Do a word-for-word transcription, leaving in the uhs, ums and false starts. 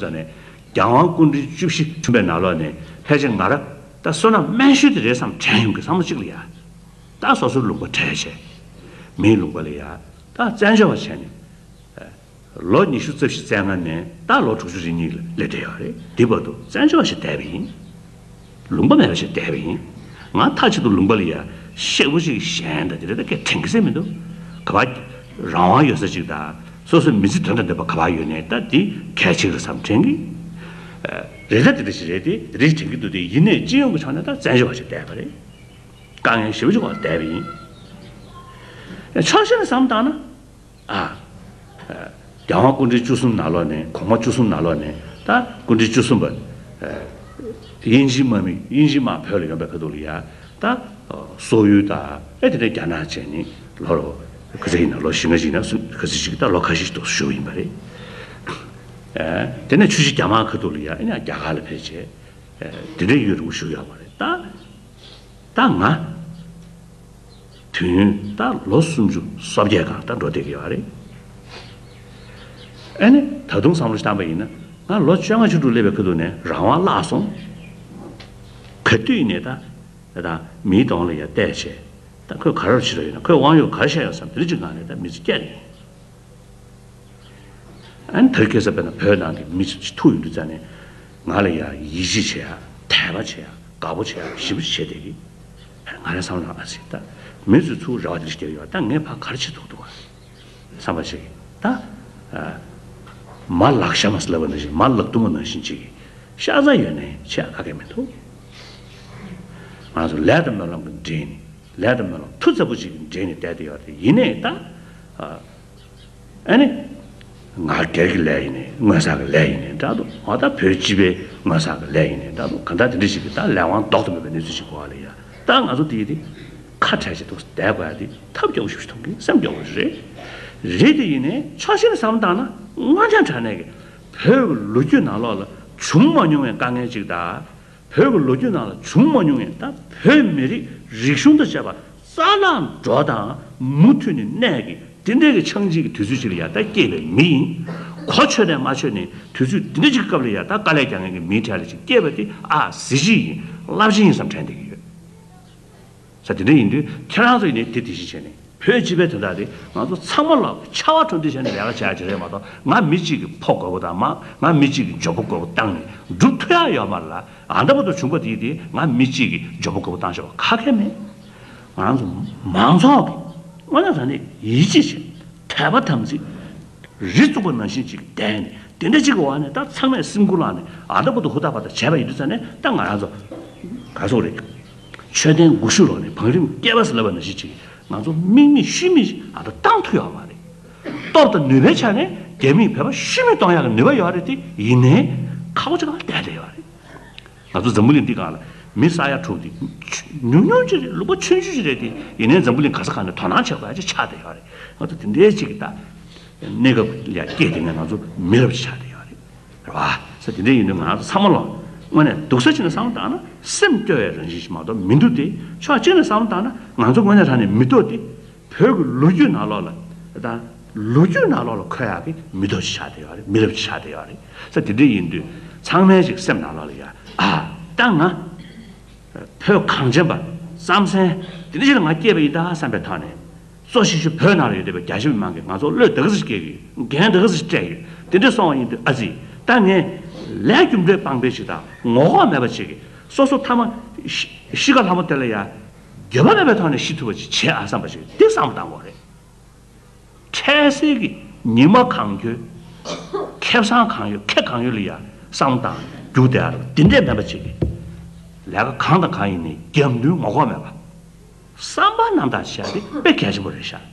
ནས་རྒྱལ་དབང་སྐུ་ཕྲེང་བཅུ་བཞི་བྱོན་པའི་ནང་ལོགས་ནས་ཕལ་ཆེར་ང་རང་ད་བསོད་ནམས་དམན་ཤོས་དེ་རེད་བསམ་དྲན་ཡོང་གི་བསམ་བློ་གཅིག་ལ་ཡ། ད་སོ་སོའི་ལུང་པ་བྲལ་བྱས། མིའི་ལུང་པ་ལ་ཡ། ད་བཙན་བྱོལ་བ་བྱས་ནས། ལོ་ཉི་ཤུ་རྩ་བཞི་རྩ་ལྔ་ནས་ད་ལོ་དྲུག་ཅུ་རེ་གཉིས་ལ་སླེབས་བསྡད་ཡོད་རེད། འདི་བར་དུ་བཙན་བྱོལ་བ་ཞིག་བསྡད་པ་ཡིན། ལུང་པ་མེད་པ་ཞིག་བསྡད་པ་ཡིན། ང་མཐའ་གཅིག་ཏུ་ལུང་པ་ལ་ཡ་གཤེགས་པོ་ཞིག་གཞན་དང་དེ་འདྲ་ད་སྐད་དྲན་གི་སེ་མི་འདུག་ག་པར་རང་དབང་ཡོད་ས་ཅིག་དང་སོ་སོའི་མི་ཚེ་དོན་དང་ལྡན་པ་ག་པར་ཡོད་ནའི་ད་འདི་གལ་ཆེ་གི་རེད་བསམ་དྲན་གི། རེད་ད་དེ་འདྲ་ཞིག་རེད་དེ་རེད་དྲན་གི་འདུག་དེ་ཡིན་ནའི་སྤྱི་ཡོངས་ཀྱི་ཆ་ནས་ད་བཙན་བྱོལ་བ་ཞིག་བསྡད་པ་རེད། དཀའ་ངལ་ཞེ་པོ་ཅིག་འོག་བསྡད་པ་ཡིན། ཕྱོགས་གཞན་ནས་བསམ་བཏང་ན། ཨ། རྒྱལ་དབང་སྐུ་ཕྲེང་བཅུ་གསུམ་ནང་ལོགས་ནས་གོང་མ་བཅུ་གསུམ་ནང་ལོགས་ནས་ད་སྐུ་ཕྲེང་བཅུ་གསུམ་པ། དབྱིན་ཇིའི་དམག་མི་དབྱིན་ཇིའི་དམག་བོད་ལ་ཡོང་པའི་ཁ་ཐུག་ལ་ཡ་ད། སོག་ཡུལ་དང་ཨེ་དེ་ནས་རྒྱ་ནག་བཅས་ནི་ལོ་རོ། ག་ཚོད་ཡིན་ན་ལོ་བཞི་ལྔ་ཅིག་ན་སུ་ག་ཚོད་ཅིག་ད་ལོ་ཁ་ཤས་ཤིག་ཏུ་བཞུགས་ཡིན་པ་རེད། དེ་ནས་ཆུ་བཞི་རྒྱ་དམག་ཁ་ཐུག་ལ་ཡ་ཨེ་ནས་རྒྱ་གར་ལ་ཕེབས་བྱས། དེ་འདྲའི་ཡུན་རིང་པོ་བཞུགས་ཡོད་པ་རེད་ད། ད་ང་། དུས་ཡུན་ད་ལོ་སུམ་ཅུ་སོ་བརྒྱད་སྒང་ད་འགྲོ་བསྡད་ཀྱི་ཡོད་རེད། ཨ་ནི་ད་དུང་བསམ་བློ་བཏང་པ་ཡིན་ན་ང་ལོ་བཅོ་ལྔ་བཅུ་དྲུག་སླེབས་པའི་ཁ་ཐུག་ནས་རང་དབང་བརླག་སོང་། ག་དུས་ཡིན་ནའི་ད་ད་མིའི་གདོང་ལ་ཡ་བལྟས་བྱས་ད་ཁོས་ག་རེ་བྱེད་རོགས་ཡོད་ན་ཁོས་དབང་ཡོད་ག་རེ་བཤད་ཡོད་བསམ་དེ་འདྲ་ཅིག་སྒང་ནས་ད་མི་ཚེ་སྐྱེལ་ཡོང་། ཨ་ནི་དེར་སྐྱེས་ས་དཔེར་ན་བོད་ནང་གི་མི་ཚོ་ཐུག་ཡོང་དུས་ཙ་ནས་ང་ལ་ཡ་ཡིད་ཆེས་བྱེད་ཡ་དད་པ་བྱེད་ཡ་དགའ་པོ་བྱེད་ཡ་ཞེ་པོ་བྱེད་བསྡད་ཀྱི། ང་རང་བསམ་ལ་ཨ་ཙི་ད་མི་ཚོས་ཚུར་རེ་བ་དེ་འདྲ་བསྐྱེད་ཡོད་ད་ངས་ཕར་ག་རེ་བྱེད་ཐུབ་འདུག་བ་བསམ་པ་ཞིག་ད། མ་ལག་ཤ་མ་ཟེར་ལབ་པ་ནང་བཞིན་མ་ལག་ཐུག་མ་ནང་བཞིན་ཅིག་ཤ་ཚ་ཡོད་ནའི་བྱེད་ཡ་ག་གེ་མི་འདུག་ང་ཚོ་ལས་དང་སྨོན་ལམ་གྱི་འབྲེལ་ནས་ལས་དང་སྨོན་ལམ་མཐུ་རྩལ་པོ་ཅིག་གི་འབྲེལ་ནས་བསྡད་དེ་ཡོད་རེད་ཡིན་ནའི་ད། ཨ་ནི། ང་སྒེར་གྱི་ལས་ཡིན་ནའི་དངོས་བསགས་ཀྱི་ལས་ཡིན་ནའི་འདྲ་འདུག་ང་ད་བོད་སྤྱི་པའི་དངོས་བསགས་ཀྱི་ལས་ཡིན་ནའི་འདྲ་འདུག་གང་ལྟར་དེ་འདྲ་ཞིག་གི་ད་ལས་དབང་ལྡོག་ཏུ་མེད་པའི་གནས་ཚུལ་ཞིག་གོ་བ་ལ་ཡ་ད་ང་ཚོ་དེ་ཡི་དེ་ཁ་བྲལ་བྱེད་ཐུག་བསྡད་དགོས་ཡ་དེ་ཐབས་སྐྱོ་པོ་ཞིག་མཐོང་གི་སེམས་སྐྱོ་པོ་ཞིག་རེད། རེད་དེ་ཡིན་ནའི་ཕྱོགས་གཞན་ནས་བསམ་བཏང་ན་དངོས་གནས་དྲང་གནས་ཀྱི་བོད་ཀྱི་ལོ་རྒྱུས་ནང་ལོགས་ལ་བྱུང་མ་མྱོང་བའི་དཀའ་ངལ་ཅིག་དང་། བོད་ཀྱི་ལོ་རྒྱུས་ནང་ལ་བྱུང་མ་མྱོང་བའི་ད་བོད་མི་རིགས་རིག་གཞུང་དང་བཅས་པ་རྩ་བརླག་འགྲོ་དང་མུ་མཐུད་ནས་གནས་ཀྱི་དེ་འདྲའི་གི་ཆགས་འཇིག་གི་དུས་ཚོད་ཅིག་ལ་ཡ་ད་སྐྱེས་པའི་མི་ཡིན། གོ་ཆོད་ནས་མ་ཆོད་ནས་དུས་ཚོད་འདི་འདྲ་ཅིག་གི་སྐབས་ལ་ཡ་ད་དཀའ་ལས་རྒྱག་མཁན་གྱི་མིའི་གྲས་ལ་ཅིག་སྐྱེས་པ་དེ་ཨ་གཟི་བརྗིད་ཡིན་རླབས་ཆེན་ཡིན་བསམ་དྲན་བསྡད་ཀྱི་ཡོད། ས་དེ་འདྲ་ཡིན་དུས་ཁྱེད་རང་ཚོ་ཡིན་ནའི་དེ་དེ་བཞིན་བྱས་ནས་བོད་སྤྱི་པའི་དོན་དག་དེ་ང་ཚོ་ཚང་མ་ལ་ཆར་པ་དྲོ་འདི་བྱས་ནས་ལས་ཀ་བྱ་ཡ་ཅིག་རེད་མ་གཏོགས་ང་མི་གཅིག་གི་ཕོ་དགོས་པ་དང་མ་ང་མི་གཅིག་གི་མགྱོགས་པོ་དགོས་པ་བཏང་ནས་འགྲུབ་ཐུབ་ཡ་ཡོད་མ་རེད་ལ། ཨ་འདྲ་པོ་དང་བྱུང་པ་དེ་དེ་ང་མི་གཅིག་གི་མགྱོགས་པོ་དགོས་པ་བཏང་ཤོག་ག་གེ་མེད། ང་ཚོ་མང་ཚོགས་ཀྱི་དངོས་གནས་དྲང་གནས་ཡིད་ཆེས་བྱེད་དད་པ་དམ་ཚིག་རི་བཙུགས་པ་ནང་བཞིན་ཅིག་བསྡད་ནས་དེ་འདྲ་ཅིག་གི་འོག་ནས་ད་ཚང་མས་སེམས་ཁུར་བླངས་ནས་ཨ་འདྲ་པོ་དང་ཧུར་ཐག་བར་ཐག་བྱས་པ་ཡིན་དུས་ཙ་ནས་ད་ང་རང་ཚོ་ག་ཚོད་རེད། མཆོད་རྟེན་དགུ་ཤུ་ལོག་ནས་བང་རིམ་བསྐལ་པ་ཟེར་ལབ་པ་ནང་བཞིན་ཅིག་ང་ཚོ་དམིགས་མེད་ཤུལ་མེད་ཅིག་ཨ་ད་བཏང་ཐུབ་ཡོད་མ་རེད། སྟོབས་དང་ནུས་པའི་ཆ་ནས་རྒྱ་མིས་བོད་པ་ཤུལ་མེད་གཏོང་ཡག་གི་ནུས་པ་ཡོད་རེད་དེ་ཡིན་ནའི་ཁག་པོ་ཅིག་གང་བསྡད་བསྡད་ཡོད་རེད། ང་ཚོ་འཛམ་བུ་གླིང་འདི་སྒང་ལ་མི་ས་ཡ་དྲུག་འདི་ཉུང་ཉུང་ཅིག་རེད། ལུང་པ་ཆུང་ཆུང་ཅིག་རེད་དེ་ཡིན་ནའི་འཛམ་བུ་གླིང་ག་ས་ག་ནས་དོ་སྣང་བྱེད་དགོས་ཡ་ཅིག་ཆགས་བསྡད་ཡོད་རེད། ང་ཚོ་དེ་འདྲའི་ཅིག་གི་ད་གནས་སྐབས་ལ་སྐྱེས་དེ་ནས་ང་ཚོ་མི་རབས་ཅིག་ཆགས་བསྡད་ཡོད་རེད། རེད་བ། ས་དེ་འདྲ་ཡིན་དུས་ང་རང་ཚོ་ཚང་མ་ལོ་དངོས་གནས་སྡུག་ས་ཅིག་ནས་བསམ་བློ་བཏང་ན་སེམས་སྐྱོ་བའི་རང་བཞིན་ཞིག་མ་གཏོགས་མི་འདུག་སྟེ། ཕྱོགས་གཅིག་ནས་བསམ་བློ་བཏང་ན་ང་ཚོ་དངོས་གནས་དྲང་གནས་མི་ཐོག་སྟེ། བོད་ཀྱི་ལོ་རྒྱུས་ནང་ལོགས་ལ་དང་ལོ་རྒྱུས་ནང་ལོགས་ལ་འཁོད་ཡག་གི་མི་ཐོག་ཅིག་ཆགས་བསྡད་ཡོད་རེད། མི་རབས་ཅིག་ཆགས་བསྡད་ཡོད་རེད། ས་དེ་འདྲ་ཡིན་དུས་ཚང་མའི་ཅིག་སེམས་ནང་ལོགས་ལ་ཡ་ཨ་ད་ང་བོད་གངས་ཅན་པ་རྩམ་ཟན་དེ་འདྲ་ཅིག་ལ་ང་སྐྱེས་པ་ཡིན་ད་བསམ་པའི་ཐོག་ནས། གཙོ་ཆེ་ཤོས་བོད་ནང་ལ་ཡོད་བསྡད་པའི་རྒྱ་ཆེ་མི་མང་གིས་ང་ཚོ་བློས་དེ་ག་ཚོད་སྐྱེལ་གི་ཡོད། འགན་དེ་ག་ཚོད་སྤྲད་ཡོད། དེ་འདྲ་སོང་བ་ཡིན་དུས་ཨ་ཙི། ད་ངས་ལས་རྒྱུ་འབྲས་སྤངས་པའི་ཞིག་དང་ངོ་ལྐོག་མེད་པ་ཅིག་གིས་སོ་སོ་ཐ་མ་ཤི་ཤི་ཁ་ལྷ་མོ་དེ་ལ་ཡ་འགྱོད་པ་མེད་པའི་ཐོག་ནས་ཤི་ཐུབ་པ་ཅིག་བྱེད་ཨ་བསམ་པ་ཞིག་འདི་བསམ་བློ་བཏང་དགོས་རེད། འཕྲལ་སེལ་གྱི་ཉི་མ་གང་འཁྱོལ། ཁེ་བཟང་གང་ཡོད་ཁེ་གང་ཡོད་ལ་ཡ་བསམ་བློ་བཏང་རྒྱུ་དེ་ཨ་རོ་འདི་འདྲས་མེད་པ་ཅིག་གིས་ལས་ཀ་གང་དང་གང་ཡིན་ནའི་རྒྱབ་མདུན་ངོ་ལྐོག་མེད་པ། བསམ་པ་རྣམ་དག་བྱ་དེ་དཔེ་གལ་ཆེན་པོ་རེད་ཤག